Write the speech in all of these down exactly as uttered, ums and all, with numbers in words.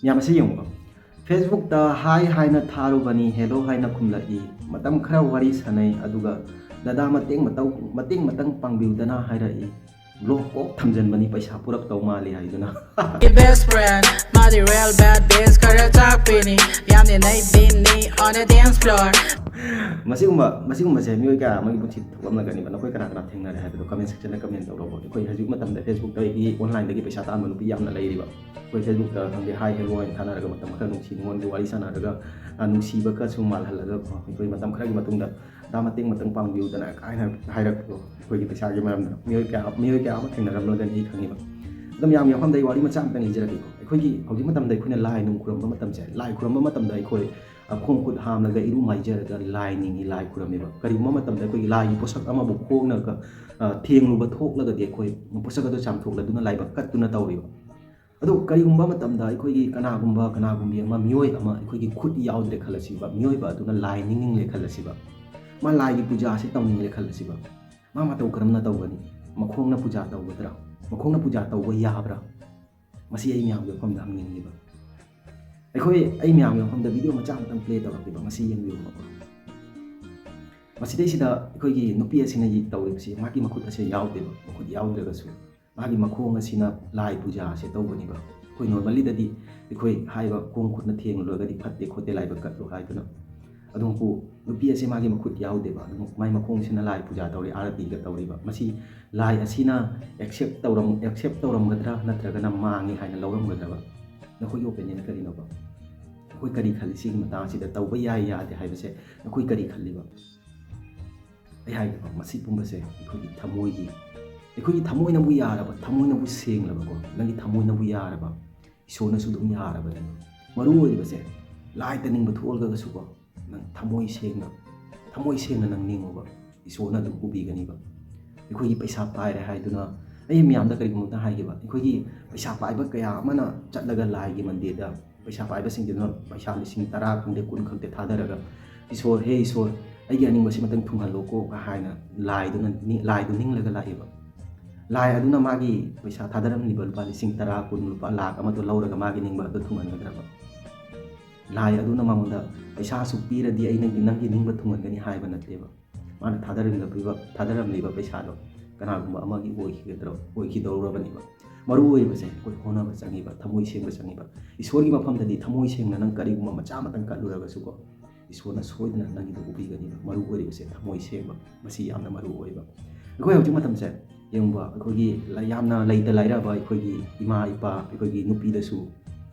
ꯃꯌꯥꯝ ꯑꯁꯤ ꯌꯦꯡꯉꯨꯀꯣ꯫ Facebookꯇ hi ꯍꯥꯏꯅ ꯊꯥꯔꯨꯕꯅꯤ, hello ꯍꯥꯏꯅ ꯈꯨꯝꯂꯛꯏ꯫ ꯃꯇꯝ ꯈꯔ ꯋꯥꯔꯤ ꯁꯥꯟꯅꯩ, ꯑꯗꯨꯒ "ꯗꯗꯥ, ꯃꯇꯦꯡ ꯃꯇꯧ-, ꯃꯇꯦꯡ ꯃꯇꯪ ꯄꯥꯡꯕꯤꯌꯨꯗꯅ" ꯍꯥꯏꯔꯛꯏ꯫ Block ꯀꯣꯛ ꯊꯝꯖꯟꯕꯅꯤ, ꯄꯩꯁꯥ ꯄꯨꯔꯛꯇꯧ ꯃꯥꯜꯂꯤ ꯍꯥꯏꯗꯨꯅ꯫ Best friend, ꯃꯥꯗꯤ real bad bitch, ꯈꯔ ꯇꯥꯛꯄꯤꯅꯤ, ꯌꯥꯝꯅ ꯅꯩꯕꯤꯅꯤ on the dance floor꯫ ꯃꯁꯤꯒꯨꯝꯕ, ꯃꯁꯤꯒꯨꯝꯕꯁꯦ ꯃꯤꯑꯣꯏ ꯀꯌꯥ ꯑꯃꯒꯤ ꯄꯨꯟꯁꯤꯗ ꯊꯣꯛꯂꯝꯂꯒꯅꯤꯕ꯫ ꯅꯈꯣꯏ ꯀꯅꯥ ꯀꯅꯥ ꯊꯦꯡꯅꯔꯦ ꯍꯥꯏꯕꯗꯣ comment sectionꯗ comment ꯇꯧꯔꯛꯑꯣ꯫ ꯑꯩꯈꯣꯏ ꯍꯧꯖꯤꯛ ꯃꯇꯝꯗ Facebookꯇꯒꯤ, onlineꯗꯒꯤ ꯄꯩꯁꯥ ꯇꯥꯟꯕ ꯅꯨꯄꯤ ꯌꯥꯝꯅ ꯂꯩꯔꯤꯕ꯫ ꯑꯩꯈꯣꯏ Facebookꯇ ꯈꯪꯗꯦ, hi hello ꯍꯥꯏꯅ ꯊꯥꯅꯔꯒ, ꯃꯇꯝ ꯈꯔ ꯅꯨꯡꯁꯤ ꯅꯨꯡꯉꯣꯟꯒꯤ ꯋꯥꯔꯤ ꯁꯥꯟꯅꯔꯒ, ꯑ, ꯅꯨꯡꯁꯤꯕꯒꯁꯨ ꯃꯥꯜꯍꯜꯂꯒ, ꯀꯣ, ꯑꯩꯈꯣꯏ ꯃꯇꯝ ꯈꯔꯒꯤ ꯃꯇꯨꯡꯗ "ꯗꯥ, ꯃꯇꯦꯡ ꯃꯇꯪ ꯄꯥꯡꯕꯤꯌꯨꯗꯅ" ꯀꯥꯏꯅ ꯍꯥꯏꯔꯛꯄꯗꯣ, ꯑꯩꯈꯣꯏꯒꯤ ꯄꯩꯁꯥꯒꯤ ꯃꯔꯝꯗ ꯃꯤꯑꯣꯏ ꯀꯌꯥ, ꯃꯤꯑꯣꯏ ꯀꯌꯥ ꯑꯃ ꯊꯦꯡꯅꯔꯝꯂꯒꯅꯤ ꯑꯩ ꯈꯪꯉꯤꯕ꯫ ꯑꯗꯨꯝ ꯌꯥꯝ ꯌꯥꯝꯐꯝꯗ ꯑꯩ ꯋꯥꯔꯤ ꯃꯆꯥ ꯑꯃꯇꯪ ꯂꯤꯖꯔꯛꯀꯦꯀꯣ꯫ ꯑꯩꯈꯣꯏꯒꯤ ꯍꯧꯖꯤꯛ ꯃꯇꯝꯗ ꯑꯩꯈꯣꯏꯅ ꯂꯥꯏ ꯅꯨꯡ ꯈꯨꯔꯨꯝꯕ ꯃꯇꯝꯁꯦ, ꯂꯥꯏ ꯈꯨꯔꯨꯝꯕ ꯃꯇꯝꯗ ꯑꯩꯈꯣꯏ, ꯑ, ꯈꯣꯡ ꯈꯨꯠ ꯍꯥꯝꯂꯒ, ꯏꯔꯨ ꯃꯥꯏꯖꯔꯒ ꯂꯥꯏ ꯅꯤꯡꯉꯤ, ꯂꯥꯏ ꯈꯨꯔꯝꯃꯤꯕ꯫ ꯀꯔꯤꯒꯨꯝꯕ ꯃꯇꯝꯗ ꯑꯩꯈꯣꯏꯒꯤ ꯂꯥꯏꯒꯤ ꯄꯣꯠꯁꯛ ꯑꯃꯕꯨ ꯈꯣꯡꯅꯒ, ꯑ, ꯊꯦꯡꯂꯨꯕ ꯊꯣꯛꯂꯒꯗꯤ ꯑꯩꯈꯣꯏ ꯄꯣꯠꯁꯛ ꯑꯗꯨ ꯆꯥꯝꯊꯣꯛꯂꯗꯨꯅ ꯂꯥꯏꯕꯛ ꯀꯠꯇꯨꯅ ꯇꯧꯔꯤꯕ꯫ ꯑꯗꯣ ꯀꯔꯤꯒꯨꯝꯕ ꯃꯇꯝꯗ ꯑꯩꯈꯣꯏꯒꯤ ꯀꯅꯥꯒꯨꯝꯕ, ꯀꯅꯥꯒꯨꯝꯕꯤ ꯑꯃ, ꯃꯤꯑꯣꯏ ꯑꯃ ꯑꯩꯈꯣꯏꯒꯤ ꯈꯨꯠ ꯌꯥꯎꯗ꯭ꯔꯦ ꯈꯜꯂꯁꯤꯕ, ꯃꯤꯑꯣꯏꯕ ꯑꯗꯨꯅ ꯂꯥꯏ ꯅꯤꯡꯅꯤꯡꯂꯦ ꯈꯜꯂꯁꯤꯕ, ꯃꯥ ꯂꯥꯏꯒꯤ ꯄꯨꯖꯥ ꯑꯁꯤ ꯇꯧꯅꯤꯡꯂꯦ ꯈꯜꯂꯁꯤꯕ, ꯃꯥ ꯃꯇꯧ ꯀꯔꯝꯅ ꯇꯧꯒꯅꯤ? ꯃꯈꯣꯡꯅ ꯄꯨꯖꯥ ꯇꯧꯒꯗ꯭ꯔꯥ? ꯃꯈꯣꯡꯅ ꯄꯨꯖꯥ ꯇꯧꯕ ꯌꯥꯕ꯭ꯔꯥ? ꯃꯁꯤ ꯑꯩ ꯃꯌꯥꯝꯒꯤ ꯃꯐꯝꯗ ꯍꯪꯅꯤꯡꯉꯤꯕ꯫ ꯑꯩꯈꯣꯏ, ꯑꯩ ꯃꯌꯥꯝꯒꯤ ꯃꯐꯝꯗ video ꯃꯆꯥ ꯑꯃꯇꯪ play ꯇꯧꯔꯛꯀꯦꯕ, ꯃꯁꯤ ꯌꯦꯡꯕꯤꯌꯨꯕꯀꯣ꯫ ꯃꯁꯤꯗꯩꯁꯤꯗ ꯑꯩꯈꯣꯏꯒꯤ ꯅꯨꯄꯤ ꯑꯁꯤꯅ ꯇꯧꯔꯤꯕꯁꯤ, ꯃꯥꯒꯤ ꯃꯈꯨꯠ ꯑꯁꯦ ꯌꯥꯎꯗꯦꯕ, ꯃꯈꯨꯠ ꯌꯥꯎꯗ꯭ꯔꯒꯁꯨ ꯃꯥꯒꯤ ꯃꯈꯣꯡ ꯑꯁꯤꯅ ꯂꯥꯏ ꯄꯨꯖꯥ ꯑꯁꯦ ꯇꯧꯕꯅꯦꯕ꯫ ꯑꯩꯈꯣꯏ normallyꯗꯗꯤ ꯑꯩꯈꯣꯏ ꯍꯥꯏꯕ ꯈꯣꯡ ꯈꯨꯠꯅ ꯊꯦꯡꯂꯨꯔꯒꯗꯤ ꯐꯠꯇꯦ ꯈꯣꯠꯇꯦ, ꯂꯥꯏꯕꯛ ꯀꯠꯂꯨ ꯍꯥꯏꯗꯨꯅ꯫ ꯑꯗꯨꯕꯨ ꯅꯨꯄꯤ ꯑꯁꯦ ꯃꯥꯒꯤ ꯃꯈꯨꯠ ꯌꯥꯎꯗꯦꯕ, ꯑꯗꯨꯕꯨ ꯃꯥꯏ ꯃꯈꯣꯡꯁꯤꯅ ꯂꯥꯏ ꯄꯨꯖꯥ ꯇꯧꯔꯤ, ꯑꯥꯔꯇꯤꯒ ꯇꯧꯔꯤꯕ꯫ ꯃꯁꯤ ꯂꯥꯏ ꯑꯁꯤꯅ accept ꯇꯧꯔꯝ-, accept ꯇꯧꯔꯝꯒꯗ꯭ꯔꯥ, ꯅꯠꯇ꯭ꯔꯒꯅ ꯃꯥꯡꯉꯤ ꯍꯥꯏꯅ ꯂꯧꯔꯝꯒꯗ꯭ꯔꯕ? ꯅꯈꯣꯏꯒꯤ opinion ꯀꯔꯤꯅꯣꯕ? ꯅꯈꯣꯏ ꯀꯔꯤ ꯈꯜꯂꯤ ꯁꯤꯒꯤ ꯃꯇꯥꯡ ꯑꯁꯤꯗ? ꯇꯧꯕ ꯌꯥꯏ ꯌꯥꯗꯦ ꯍꯥꯏꯕꯁꯦ ꯅꯈꯣꯏ ꯀꯔꯤ ꯈꯜꯂꯤꯕ? ꯑꯩ ꯍꯥꯏꯒꯦꯀꯣ, ꯃꯁꯤ ꯄꯨꯝꯕꯁꯦ ꯑꯩꯈꯣꯏꯒꯤ ꯊꯃꯣꯏꯒꯤ, ꯑꯩꯈꯣꯏꯒꯤ ꯊꯃꯣꯏꯅꯕꯨ ꯌꯥꯔꯕ, ꯊꯃꯣꯏꯅꯕꯨ ꯁꯦꯡꯂꯕꯀꯣ, ꯅꯪꯒꯤ ꯊꯃꯣꯏꯅꯕꯨ ꯌꯥꯔꯕ, ꯏꯁꯣꯔꯅꯁꯨ ꯑꯗꯨꯝ ꯌꯥꯔꯕꯅꯦꯕ꯫ ꯃꯔꯨ ꯑꯣꯏꯔꯤꯕꯁꯦ, ꯂꯥꯏꯗ ꯅꯤꯡꯕ ꯊꯣꯛꯑꯒꯁꯨꯀꯣ, ꯅꯪ ꯊꯃꯣꯏ ꯁꯦꯡꯅ, ꯊꯃꯣꯏ ꯁꯦꯡꯅ ꯅꯪ ꯅꯤꯡꯉꯣꯕ, ꯏꯁꯣꯔꯅ ꯑꯗꯨꯝ ꯎꯕꯤꯒꯅꯤꯕ꯫ ꯑꯩꯈꯣꯏꯒꯤ ꯄꯩꯁꯥ ꯄꯥꯏꯔꯦ ꯍꯥꯏꯗꯨꯅ, ꯑꯩ ꯃꯌꯥꯝꯗ ꯀꯔꯤꯒꯨꯝꯕ ꯑꯝꯇ ꯍꯥꯏꯒꯦꯕ, ꯑꯩꯈꯣꯏꯒꯤ ꯄꯩꯁꯥ ꯄꯥꯏꯕ ꯀꯌꯥ ꯑꯃꯅ ꯆꯠꯂꯒ ꯂꯥꯏꯒꯤ ꯃꯟꯗꯤꯔꯗ, ꯄꯩꯁꯥ ꯄꯥꯏꯕꯁꯤꯡꯗꯨꯅ ꯄꯩꯁꯥ ꯂꯤꯁꯤꯡ ꯇꯔꯥ ꯈꯪꯗꯦ, ꯀꯨꯟ ꯈꯪꯗꯦ ꯊꯥꯗꯔꯒ, "ꯏꯁꯣꯔ, ꯍꯦ ꯏꯁꯣꯔ, ꯑꯩꯒꯤ ꯑꯅꯤꯡꯕꯁꯤꯃꯇꯪ ꯊꯨꯡꯍꯜꯂꯣꯀꯣ" ꯍꯥꯏꯅ ꯂꯥꯏꯗꯨꯅ ꯅꯤ-, ꯂꯥꯏꯗꯨ ꯅꯤꯡꯂꯒ ꯂꯥꯛꯑꯦꯕ꯫ ꯂꯥꯏ ꯑꯗꯨꯅ ꯃꯥꯒꯤ ꯄꯩꯁꯥ ꯊꯥꯗꯔꯝꯂꯤꯕ ꯂꯨꯄꯥ ꯂꯤꯁꯤꯡ ꯇꯔꯥ, ꯀꯨꯟ, ꯂꯨꯄꯥ ꯂꯥꯈ ꯑꯃꯗꯣ ꯂꯧꯔꯒ ꯃꯥꯒꯤ ꯅꯤꯡꯕ ꯑꯗꯨ ꯊꯨꯡꯍꯟꯒꯗ꯭ꯔꯕ? ꯂꯥꯏ ꯑꯗꯨꯅ ꯃꯉꯣꯟꯗ ꯄꯩꯁꯥ ꯑꯁꯨꯛ ꯄꯤꯔꯗꯤ ꯑꯩ ꯅꯪꯒꯤ, ꯅꯪꯒꯤ ꯅꯤꯡꯕ ꯊꯨꯡꯍꯟꯒꯅꯤ ꯍꯥꯏꯕ ꯅꯠꯇꯦꯕ꯫ ꯃꯥꯅ ꯊꯥꯗꯔꯝꯂꯤꯕ, ꯊꯥꯗꯔꯝꯂꯤꯕ ꯄꯩꯁꯥꯗꯣ ꯀꯅꯥꯒꯨꯝꯕ ꯑꯃꯒꯤ ꯑꯣꯏꯈꯤꯒꯗ꯭ꯔꯣ, ꯑꯣꯏꯈꯤꯗꯧꯔꯕꯅꯦꯕ꯫ ꯃꯔꯨ ꯑꯣꯏꯔꯤꯕꯁꯦ ꯑꯩꯈꯣꯏ ꯍꯣꯠꯅꯕ ꯆꯪꯉꯤꯕ, ꯊꯃꯣꯏ ꯁꯦꯡꯕ ꯆꯪꯉꯤꯕ꯫ ꯏꯁꯣꯔꯒꯤ ꯃꯐꯝꯗꯗꯤ ꯊꯃꯣꯏ ꯁꯦꯡꯅ ꯅꯪ ꯀꯔꯤꯒꯨꯝꯕ ꯃꯆꯥ ꯑꯃꯇꯪ ꯀꯠꯂꯨꯔꯒꯁꯨꯀꯣ, ꯏꯁꯣꯔꯅ ꯁꯣꯏꯗꯅ ꯅꯪꯒꯤꯗꯣ ꯎꯕꯤꯒꯅꯤꯕ꯫ ꯃꯔꯨ ꯑꯣꯏꯔꯤꯕꯁꯦ ꯊꯃꯣꯏ ꯁꯦꯡꯕ, ꯃꯁꯤ ꯌꯥꯝꯅ ꯃꯔꯨ ꯑꯣꯏꯕ꯫ ꯑꯩꯈꯣꯏ ꯍꯧꯖꯤꯛ ꯃꯇꯝꯁꯦ ꯌꯦꯡꯕ, ꯑꯩꯈꯣꯏꯒꯤ ꯂ-, ꯌꯥꯝꯅ ꯂꯩꯇ ꯂꯥꯏꯔꯕ ꯑꯩꯈꯣꯏꯒꯤ ꯏꯃꯥ ꯏꯄꯥ, ꯑꯩꯈꯣꯏꯒꯤ ꯅꯨꯄꯤꯗꯁꯨ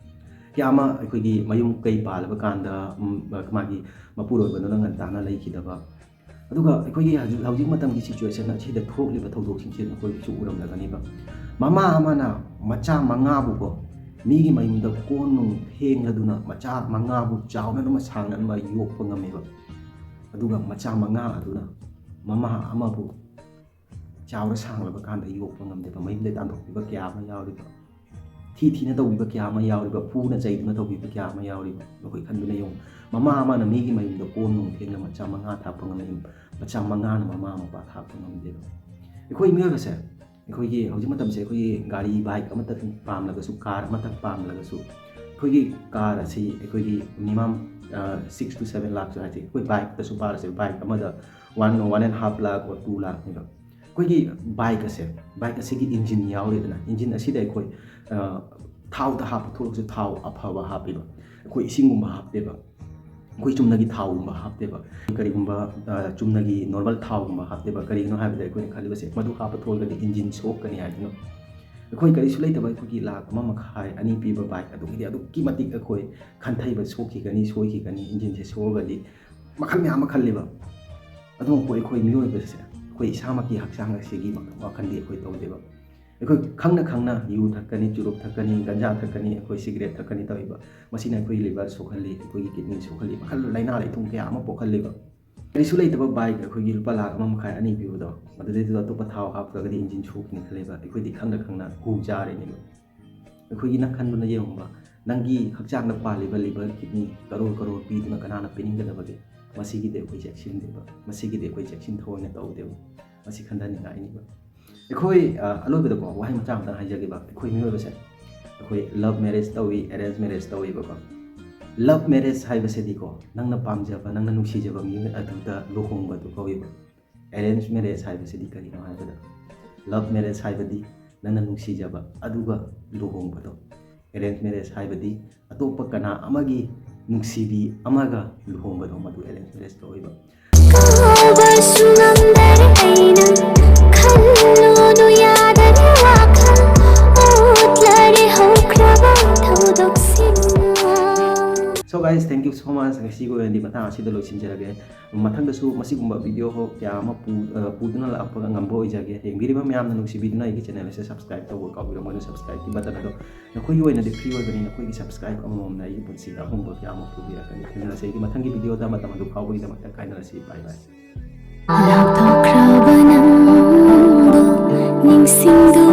ꯀꯌꯥ ꯑꯃ ꯑꯩꯈꯣꯏꯒꯤ ꯃꯌꯨꯝ ꯀꯩ ꯄꯥꯜꯂꯕ ꯀꯥꯟꯗ, ꯎꯝ, ꯃꯥꯒꯤ ꯃꯄꯨꯔꯣꯏꯕꯗꯨꯅ ꯉꯟꯇꯥꯅ ꯂꯩꯈꯤꯗꯕ, ꯑꯗꯨꯒ ꯑꯩꯈꯣꯏꯒꯤ ꯍꯧꯖꯤꯛ, ꯍꯧꯖꯤꯛ ꯃꯇꯝꯒꯤ situation ꯑꯁꯤꯗ ꯊꯣꯛꯂꯤꯕ ꯊꯧꯗꯣꯛꯁꯤꯡꯁꯦ ꯅꯈꯣꯏꯁꯨ ꯎꯔꯝꯂꯒꯅꯤꯕ꯫ ꯃꯃꯥ ꯑꯃꯅ ꯃꯆꯥ ꯃꯉꯥꯕꯨꯀꯣ, ꯃꯤꯒꯤ ꯃꯌꯨꯝꯗ ꯀꯣꯟ ꯅꯨꯡ ꯐꯦꯡꯂꯗꯨꯅ ꯃꯆꯥ ꯃꯉꯥꯕꯨ ꯆꯥꯎꯅ ꯑꯗꯨꯃ ꯁꯥꯡꯅ ꯑꯗꯨꯃ ꯌꯣꯛꯄ ꯉꯝꯃꯦꯕ꯫ ꯑꯗꯨꯒ ꯃꯆꯥ ꯃꯉꯥ ꯑꯗꯨꯅ ꯃꯃꯥ ꯑꯃꯕꯨ ꯆꯥꯎꯔ ꯁꯥꯡꯂꯕ ꯀꯥꯟꯗ ꯌꯣꯛꯄ ꯉꯝꯗꯕ, ꯃꯌꯨꯝꯗ ꯇꯥꯟꯊꯣꯛꯄꯤꯕ ꯀꯌꯥ ꯑꯃ ꯌꯥꯎꯔꯤꯕ, ꯊꯤ ꯊꯤꯅ ꯇꯧꯕꯤꯕ ꯀꯌꯥ ꯑꯃ ꯌꯥꯎꯔꯤꯕ, ꯐꯨꯅ ꯆꯩꯗꯨꯅ ꯇꯧꯕꯤꯕ ꯀꯌꯥ ꯑꯃ ꯌꯥꯎꯔꯤꯕ꯫ ꯅꯈꯣꯏ ꯈꯟꯗꯨꯅ ꯌꯦꯡꯉꯨ, ꯃꯃꯥ ꯑꯃꯅ ꯃꯤꯒꯤ ꯃꯌꯨꯝꯗ ꯀꯣꯟ ꯅꯨꯡ ꯐꯦꯡꯅ ꯃꯆꯥ ꯃꯉꯥ ꯊꯥꯛꯄ ꯉꯝꯃꯤ, ꯃꯆꯥ ꯃꯉꯥꯅ ꯃꯃꯥ ꯃꯄꯥ ꯊꯥꯛꯄ ꯉꯝꯗꯦꯕ꯫ ꯑꯩꯈꯣꯏ ꯃꯤꯑꯣꯏꯕꯁꯦ, ꯑꯩꯈꯣꯏꯒꯤ ꯍꯧꯖꯤꯛ ꯃꯇꯝꯁꯦ ꯑꯩꯈꯣꯏꯒꯤ ꯒꯥꯔꯤ, ꯕꯥꯏꯛ ꯑꯃꯠꯇ ꯄꯥꯝꯂꯒꯁꯨ, ꯀꯥꯔ ꯑꯃꯠꯇ ꯄꯥꯝꯂꯒꯁꯨ, ꯑꯩꯈꯣꯏꯒꯤ ꯀꯥꯔ ꯑꯁꯤ ꯑꯩꯈꯣꯏꯒꯤ minimum six to seven ꯂꯥꯛꯁꯨ ꯍꯥꯏꯁꯦ, ꯑꯩꯈꯣꯏ ꯕꯥꯏꯛꯇꯁꯨ ꯄꯥꯔꯁꯦ, ꯕꯥꯏꯛ ꯑꯃꯗ one, one and half lakh or two ꯂꯥꯛꯅꯦꯕ꯫ ꯑꯩꯈꯣꯏꯒꯤ ꯕꯥꯏꯛ ꯑꯁꯦ, ꯕꯥꯏꯛ ꯑꯁꯤꯒꯤ ꯏꯟꯖꯤꯟ ꯌꯥꯎꯔꯦꯗꯅ, ꯏꯟꯖꯤꯟ ꯑꯁꯤꯗ ꯑꯩꯈꯣꯏ, ꯑ, ꯊꯥꯎꯗ ꯍꯥꯞꯄ ꯊꯣꯛꯂꯁꯨ ꯊꯥꯎ ꯑꯐꯕ ꯍꯥꯞꯄꯤꯕ, ꯑꯩꯈꯣꯏ ꯏꯁꯤꯡꯒꯨꯝꯕ ꯍꯥꯞꯇꯦꯕ, ꯑꯩꯈꯣꯏ ꯆꯨꯝꯅꯒꯤ ꯊꯥꯎꯒꯨꯝꯕ ꯍꯥꯞꯇꯦꯕ꯫ ꯀꯔꯤꯒꯨꯝꯕ, ꯑ, ꯆꯨꯝꯅꯒꯤ normal ꯊꯥꯎꯒꯨꯝꯕ ꯍꯥꯞꯇꯦꯕ꯫ ꯀꯔꯤꯒꯤꯅꯣ ꯍꯥꯏꯕꯗ ꯑꯩꯈꯣꯏꯅ ꯈꯜꯂꯤꯕꯁꯦ ꯃꯗꯨ ꯍꯥꯞꯄ ꯊꯣꯛꯂꯒꯗꯤ ꯏꯟꯖꯤꯟ ꯁꯣꯛꯀꯅꯤ ꯍꯥꯏꯗꯅ꯫ ꯑꯩꯈꯣꯏ ꯀꯔꯤꯁꯨ ꯂꯩꯇꯕ ꯑꯩꯈꯣꯏꯒꯤ ꯂꯥꯛ ꯑꯃ ꯃꯈꯥꯏ, ꯑꯅꯤ ꯄꯤꯕ ꯕꯥꯏꯛ ꯑꯗꯨꯒꯤꯗꯤ ꯑꯗꯨꯛꯀꯤ ꯃꯇꯤꯛ ꯑꯩꯈꯣꯏ ꯈꯟꯊꯩꯕ, ꯁꯣꯛꯈꯤꯒꯅꯤ, ꯁꯣꯏꯈꯤꯒꯅꯤ, ꯏꯟꯖꯤꯟꯁꯦ ꯁꯣꯛꯑꯒꯗꯤ ꯃꯈꯜ ꯃꯌꯥꯝ ꯑꯃ ꯈꯜꯂꯤꯕ꯫ ꯑꯗꯨꯕꯨ ꯑꯩꯈꯣꯏ ꯃꯤꯑꯣꯏꯕꯁꯦ, ꯑꯩꯈꯣꯏ ꯏꯁꯥꯃꯛꯀꯤ ꯍꯛꯆꯥꯡ ꯑꯁꯤꯒꯤ ꯋꯥꯈꯜꯗꯤ ꯑꯩꯈꯣꯏ ꯇꯧꯗꯦꯕ꯫ ꯑꯩꯈꯣꯏ ꯈꯪꯅ ꯈꯪꯅ ꯌꯨ ꯊꯛꯀꯅꯤ, ꯆꯨꯔꯨꯞ ꯊꯛꯀꯅꯤ, ꯒꯟꯖꯥ ꯊꯛꯀꯅꯤ, ꯑꯩꯈꯣꯏ ꯁꯤꯒꯔꯦꯠ ꯊꯛꯀꯅꯤ ꯇꯧꯔꯤꯕ꯫ ꯃꯁꯤꯅ ꯑꯩꯈꯣꯏꯒꯤ liver ꯁꯣꯛꯍꯜꯂꯤ, ꯑꯩꯈꯣꯏꯒꯤ kidney ꯁꯣꯛꯍꯜꯂꯤ, ꯃꯈꯜ ꯂꯥꯏꯅꯥ ꯂꯩꯊꯨꯡ ꯀꯌꯥ ꯑꯃ ꯄꯣꯛꯍꯜꯂꯤꯕ꯫ ꯀꯔꯤꯁꯨ ꯂꯩꯇꯕ ꯕꯥꯏꯛ ꯑꯩꯈꯣꯏꯒꯤ ꯂꯨꯄꯥ ꯂꯥꯛ ꯑꯃ ꯃꯈꯥꯏ, ꯑꯅꯤ ꯄꯤꯕꯗꯣ, ꯃꯗꯨꯗꯩꯗꯨꯗ ꯑꯇꯣꯞꯄ ꯊꯥꯎ ꯍꯥꯞꯈ꯭ꯔꯒꯗꯤ ꯏꯟꯖꯤꯟ ꯁꯣꯛꯀꯅꯤ ꯈꯜꯂꯤꯕ꯫ ꯑꯩꯈꯣꯏꯗꯤ ꯈꯪꯅ ꯈꯪꯅ ꯍꯨ ꯆꯥꯔꯤꯅꯦꯕ꯫ ꯑꯩꯈꯣꯏꯒꯤ ꯅꯪ ꯈꯟꯗꯨꯅ ꯌꯦꯡꯉꯨꯕ, ꯅꯪꯒꯤ ꯍꯛꯆꯥꯡꯗ ꯄꯥꯜꯂꯤꯕ liver, kidney ꯀꯔꯣꯔ ꯀꯔꯣꯔ ꯄꯤꯗꯨꯅ ꯀꯅꯥꯅ ꯄꯤꯅꯤꯡꯒꯗꯕꯒꯦ? ꯃꯁꯤꯒꯤꯗꯤ ꯑꯩꯈꯣꯏ ꯆꯦꯛꯁꯤꯟꯗꯦꯕ, ꯃꯁꯤꯒꯤꯗꯤ ꯑꯩꯈꯣꯏ ꯆꯦꯛꯁꯤꯟ ꯊꯑꯣꯏꯅ ꯇꯧꯗꯦꯕ꯫ ꯃꯁꯤ ꯈꯟꯊꯅꯤꯡꯉꯥꯏꯅꯤꯕ꯫ ꯑꯩꯈꯣꯏ ꯑ, ꯑꯂꯣꯏꯕꯗꯀꯣ ꯋꯥꯍꯩ ꯃꯆꯥ ꯑꯃꯇꯪ ꯍꯥꯏꯖꯒꯦꯕ꯫ ꯑꯩꯈꯣꯏ ꯃꯤꯑꯣꯏꯕꯁꯦ ꯑꯩꯈꯣꯏ love marriage ꯇꯧꯏ, arrange marriage ꯇꯧꯏꯕꯀꯣ꯫ Love marriage ꯍꯥꯏꯕꯁꯤꯗꯤꯀꯣ, ꯅꯪꯅ ꯄꯥꯝꯖꯕ, ꯅꯪꯅ ꯅꯨꯡꯁꯤꯖꯕ ꯃꯤꯑꯣꯏ ꯑꯗꯨꯗ ꯂꯨꯍꯣꯡꯕꯗꯨ ꯀꯧꯏꯕ꯫ Arrange marriage ꯍꯥꯏꯕꯁꯤꯗꯤ ꯀꯔꯤꯅꯣ ꯍꯥꯏꯕꯗ, love marriage ꯍꯥꯏꯕꯗꯤ ꯅꯪꯅ ꯅꯨꯡꯁꯤꯖꯕ ꯑꯗꯨꯒ ꯂꯨꯍꯣꯡꯕꯗꯣ꯫ Arrange marriage ꯍꯥꯏꯕꯗꯤ ꯑꯇꯣꯞꯄ ꯀꯅꯥ ꯑꯃꯒꯤ ꯅꯨꯡꯁꯤꯕꯤ ꯑꯃꯒ ꯂꯨꯍꯣꯡꯕꯗꯣ, ꯃꯗꯨ arrange marriage ꯀꯧꯏꯕ꯫ ꯀꯥꯎꯕꯁꯨ ꯉꯝꯗꯔꯦ ꯑꯩꯅ ꯈꯜꯂꯨꯅꯨ ꯌꯥꯗꯔꯦ ꯋꯥꯈꯜ ꯎꯠꯂꯔꯦ ꯍꯧꯈ꯭ꯔꯕ ꯊꯧꯗꯣꯛꯁꯤꯡꯅ꯫ So guys, thank you so much. ꯉꯁꯤꯒꯤ ꯑꯣꯏꯅꯗꯤ ꯃꯇꯥꯡ ꯑꯁꯤꯗ ꯂꯣꯏꯁꯤꯟꯖꯔꯒꯦ꯫ ꯃꯊꯪꯗꯁꯨ ꯃꯁꯤꯒꯨꯝꯕ video ꯀꯌꯥ ꯑꯃ ꯄꯨ- ꯑ, ꯄꯨꯗꯨꯅ ꯂꯥꯛꯄ ꯉꯝꯕ ꯑꯣꯏꯖꯒꯦ꯫ ꯌꯦꯡꯕꯤꯔꯤꯕ ꯃꯌꯥꯝꯅ ꯅꯨꯡꯁꯤꯕꯤꯗꯨꯅ ꯑꯩꯒꯤ channel ꯑꯁꯦ subscribe ꯇꯧꯕ ꯀꯥꯎꯕꯤꯔꯝꯒꯅꯨ꯫ Subscribe ꯀꯤ button ꯑꯗꯣ ꯅꯈꯣꯏꯒꯤ ꯑꯣꯏꯅꯗꯤ free ꯑꯣꯏꯕꯅꯤ꯫ ꯅꯈꯣꯏꯒꯤ subscribe ꯑꯃꯃꯝꯅ ꯑꯩꯒꯤ ꯄꯨꯟꯁꯤꯗ ꯑꯍꯣꯡꯕ ꯀꯌꯥ ꯑꯃ ꯄꯨꯕꯤꯔꯛꯀꯅꯤ꯫ ꯊꯦꯡꯅꯔꯁꯤ ꯑꯩꯒꯤ ꯃꯊꯪꯒꯤ video ꯗ꯫ ꯃꯇꯝ ꯑꯗꯨ ꯐꯥꯎꯕꯒꯤꯗꯃꯛꯇ ꯀꯥꯏꯅꯔꯁꯤ꯫ Bye bye. ꯂꯥꯎꯊꯣꯛꯈ꯭ꯔꯕ ꯅꯪꯗꯣ ꯅꯤꯡꯁꯤꯡꯗꯨ